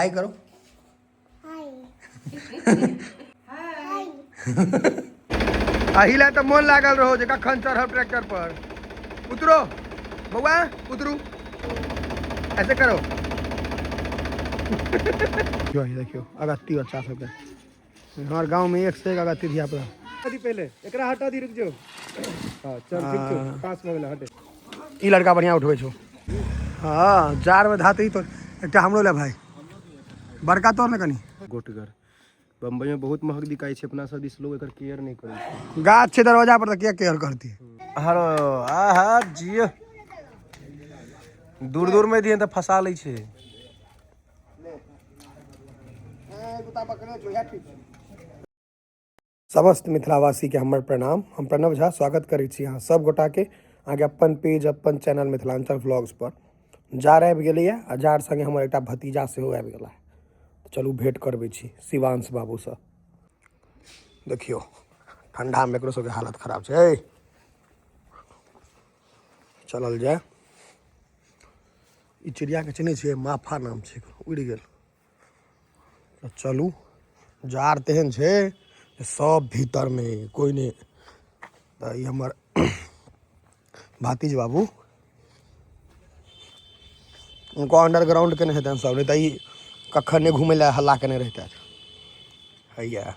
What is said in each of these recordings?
हाय करो। हाय। अही लए तऽ मोन लागल रहो जे कखन चढ़ब ट्रैक्टर पर। उतरो बौआ, उतरू, ऐसे करो। देखियो, देखियो अगत्ती बच्चा सबके। हमर गाँव में एक से एक अगत्ती धिया पुता। दी पहले एकरा हटा दी, रुक जो। हां चल, ठीक छौ, पास भऽ गेलै, हटे। ई लड़का बढ़िया उठबै छौ। हाँ, जार में धातरी तो एकटा हमरो ले भाई, बड़का तोर ने कनी। गोटगर बम्बई में बहुत महग बिकाइ छै, अपना सब दिस लोग एकर केयर नहीं करै छै। गाछ छै दरवाजा पर तऽ किया केयर करती। हरो आहा जियो, दूर दूर में दिए तऽ फंसा लै छै। समस्त मिथिलावासी के हमर प्रणाम। हम प्रणव झा स्वागत करै छी अहाँ सब गोटा के अहाँके अपन पेज अपन चैनल मिथिलांचल व्लॉग्स पर। जार आबि गेलैए आ जार संगे हमर एकटा भतीजा सेहो आबि गेला। चलू भेंट करबै छी शिवांश बाबूसँ। देखियौ ठंडामे एकरो सबके हालत खराब छै। चलल जाय। ई चिड़ियाके चिन्है छियै? माफा नाम छै, उड़ि गेल। तऽ चलू, जाड़ तेहन छै जे सब भीतरमे, कोइ नहि। तऽ ई हमर भातिज बाबू, उनको अंडरग्राउंड केने हेतनि सब, नहि तऽ ई कखन नहि घुमै लए हल्ला केने रहितथि। हैया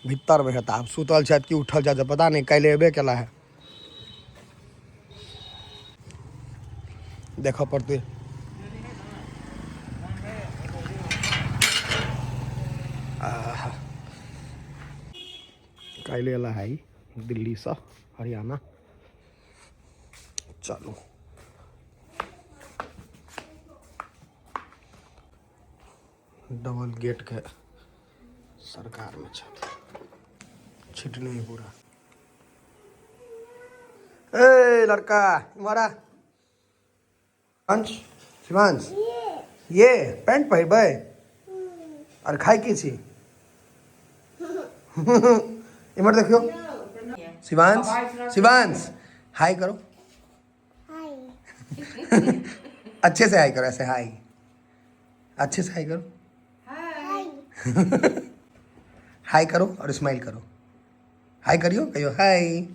भीतरमे हेता, आब सुतल छथि कि उठल छथि पता नहि, काल्हि एबे केला है, देखऽ पड़तै। आहा, काल्हि एला है ई दिल्लीसँ, हरियाणा। चलू, डबल गेटके सरकारमे छथि, छिटने है पूरा। ए लड़का इम्हर आ। अंश, शिवांश, ये पैंट पहिरबै और खाइ की छी? इम्हर देखियो शिवांश, शिवांश हाय करो, अच्छे से हाय करो, ऐसे हाय, अच्छे से हाय करो, हाय करो और स्माइल करो। हाय करियो, कहियो हाय,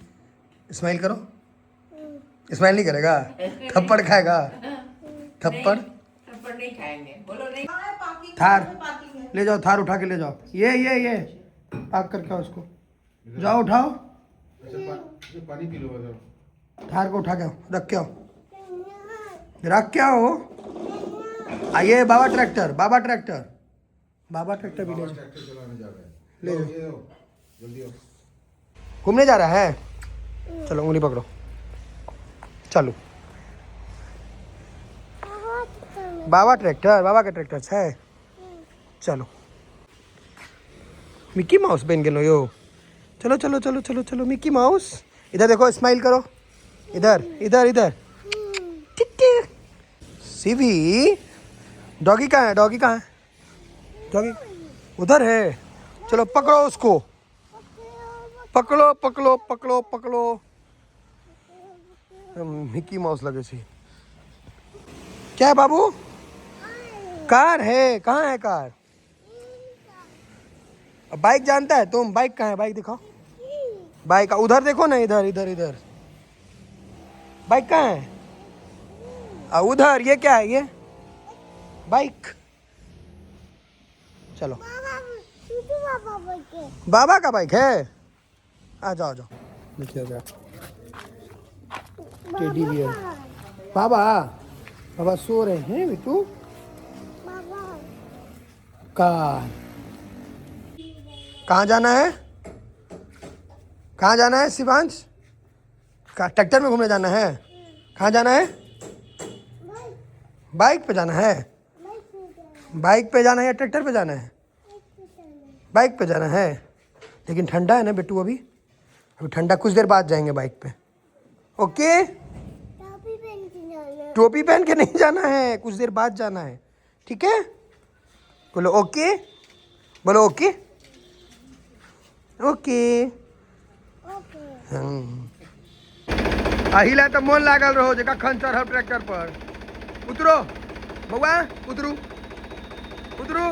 स्माइल करो। स्माइल नहीं करेगा, थप्पड़ खाएगा, थप्पड़। थप्पड़ नहीं खाएंगे, बोलो नहीं। थार ले जाओ, थार उठा के ले जाओ। ये पार्क करके आओ उसको, जाओ उठाओ। पानी पी लो। थार को उठा के आओ, रख के आओ, रख के आओ। आइए बाबा ट्रैक्टर, बाबा ट्रैक्टर, बाबा ट्रैक्टर भी ले जाओ, ले जाओ। घूमने जा रहा है, चलो उंगली पकड़ो, चलो। बाबा ट्रैक्टर, बाबा के ट्रैक्टर छै, चलो। मिकी माउस बन गेलो यो। चलो चलो चलो चलो चलो, मिकी माउस इधर देखो, स्माइल करो, इधर इधर इधर। ठीक है। सीवी डॉगी कहाँ है? डॉगी कहाँ है? डॉगी उधर है, चलो पकड़ो उसको, पकड़ो पकड़ो पकड़ो पकड़ो। मिकी माउस लगे छी। क्या है बाबू? कार है। कहाँ है कार? अब बाइक जानता है तुम? बाइक कहाँ है? बाइक दिखाओ, बाइक उधर देखो ना, इधर इधर इधर। बाइक कहाँ है? उधर। ये क्या है? ये बाइक। चलो, बाबा का बाइक है। आ जाओ जाओ। देखिए गया टेडी बियर। बाबा, बाबा सो रहे हैं बिट्टू। कार कहाँ जाना है? कहाँ जाना है शिवांश? ट्रैक्टर में घूमने जाना है? कहाँ जाना है? बाइक पे जाना है? बाइक पे जाना है या ट्रैक्टर पे जाना है? बाइक पे जाना है, लेकिन ठंडा है ना बिट्टू, अभी अभी ठंडा, कुछ देर बाद जाएंगे बाइक पे। ओके, टोपी पहन के नहीं जाना है, कुछ देर बाद जाना है, ठीक है? बोलो ओके, बोलो ओके, ओके। अही लए तऽ मोन लागल रहो जे कखन चढ़ब ट्रैक्टर पर। उतरो बौआ, उतरू, उतरू।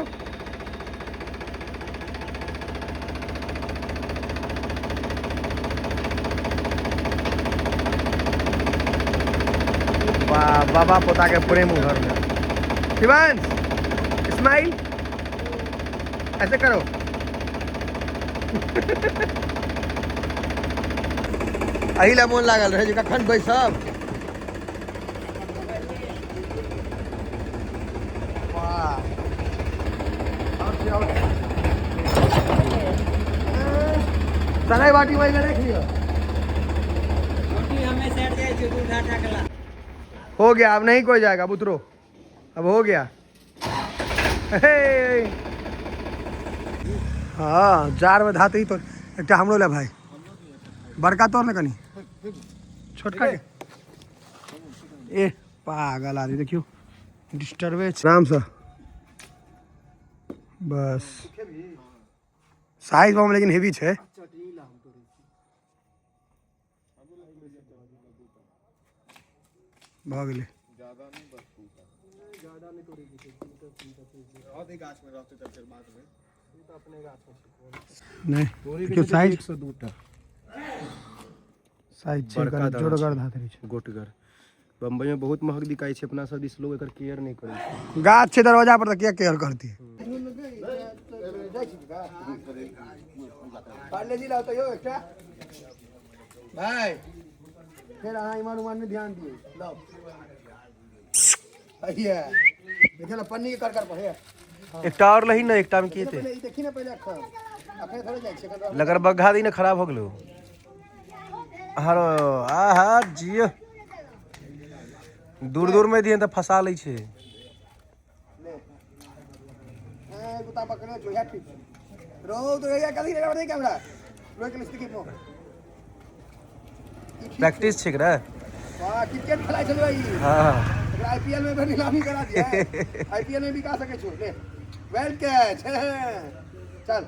वाह, बाबा पोता के प्रेम घर में। शिवांश स्माइल ऐसे करो। एहि ला मोन लागल रहे जे कखन बैसब। वाह, सराय बाटी वही रख लियो। हो गया, अब नहीं कोई जाएगा, अब उतरो, अब हो गया। हाँ, जार में धाते ही तो एक हमरो ले भाई, बड़का तोड़ ने कनी छोटका के। ए पागल आदमी, देखियो डिस्टर्बेंस। आराम से बस, साइज बम लेकिन हेवी है। भऽ गेलै। नहीं, देखियौ साइज 102टा साइज छै, जोरगर धातरी छै, गोटगर। बम्बई में बहुत महग बिकाइ छै, अपना सब दिस लोग एकर केयर नहीं करै छै। गाछ छै दरवाजा पर तऽ किया केयर करती। भाई फेर अहाँ इमहर उमहर नहि ध्यान दियौ। लाउ हैया, देखियौ ने पन्नी के कर कर पर हैया। एकटा और लही ने, एकटा में की हेतै? ई देखी ने पहिले अखन, अखन थोड़े जाइ छै। लगर बग्घा दी ने खराब हो गेलो। हरो आहा जियो, दूर दूर में दिए तऽ फंसा लै छै। ले ए कुत्ता पकड़े जो या ठीक रो तो या कथी रे नहीं कैमरा रोक ले स्टिक मो। प्रैक्टिस छै एकरा। वाह, क्रिकेट खेलाइ छलै ई। हां, एकरा आईपीएल में नीलामी करा दिया। आईपीएल में बिका सकै छो। ले वेल कैच, चल।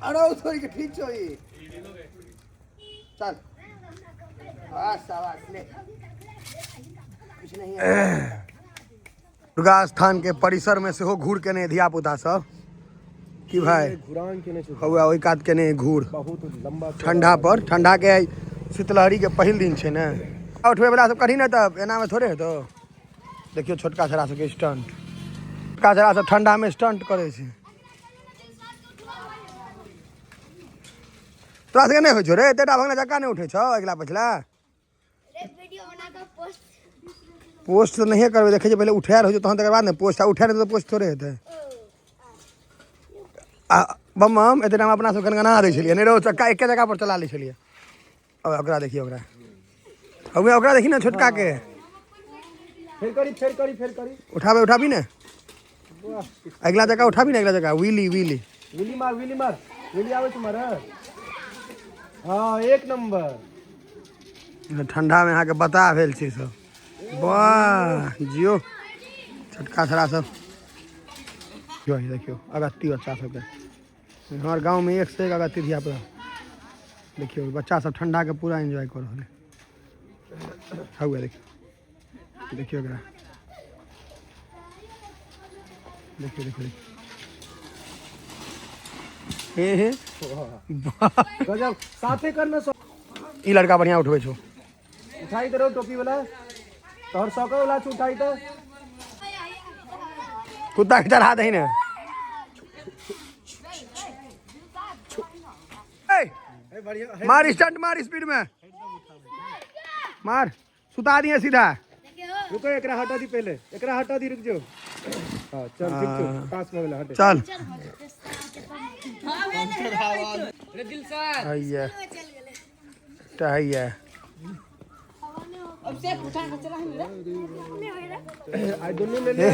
अरे थोड़ी के ठीक छो ई, चल वाह शाबाश। ले कुछ नहीं है। दुर्गा स्थान के परिसर में सेहो घूर केने धिया पुता सब की भाई घुरान केने छै, हौआ ओहि कात केने घूर, बहुत लंबा ठंडा पर। ठंडा के शीतलहरी के पहिल दिन छै ने। उठबै वाला सब करी ने तब एना में थोड़े हेतौ। देखियौ छोटका छड़ा सबके स्टंट, छोटका छड़ा सब ठंडा में स्टंट करै छै। तोरा सबके नहि होइ छौ रे? एतेटा भगना चक्का नहि उठै छौ अगिला पछिला? पोस्ट तऽ नहिए करबै, देखै छियै पहिले उठायल होइ छै तहन तकर बाद ने पोस्ट, आ उठायल तऽ पोस्ट थोड़े हेतै। आ बम बम एते टाइम अपना सब गनगना दै छलियै नहि रौ, चक्का एके जगह पर चला लै छलियै। अब ओकरा देखियौ, ओकरा हौवे ओकरा देखी ने छोटका के। फेर करी, फेर करी, फेर करी। उठाबे, उठाबी ने अगिला जगह, उठाबी ने अगिला जगह। व्हीली व्हीली व्हीली मार, व्हीली मार, व्हीली आबै छै मारे। हाँ, एक नंबर। ठंडा में अहाँके बता भेल छै सब। वाह जियो छोटका छड़ा सब। देखियौ अगत्ती बच्चा सबके, हमर गाँव में एक से एक अगत्ती धिया पुता। देखियौ बच्चा सब ठंडा के पूरा एंजॉय कर रहल है। हौवे देखियौ, देखियौ एकरा, देखियौ देखियौ। हे हे गजब, साथे करना। ई लड़का बढ़िया उठबै छौ। उठाई तो टोपी वाला तोहर सौका वाला छौ, उठाई तो कुत्ता के चढ़ा दही ने। मार स्टंट मार, स्पीड में मार, सुता दिए सीधा। रुको, एकरा हटा दी पहले, एकरा हटा दी, रुक जो। हां चल ठीक छौ, पास में वाला हटे। चल हैया हैया। आई दोनों ले ले।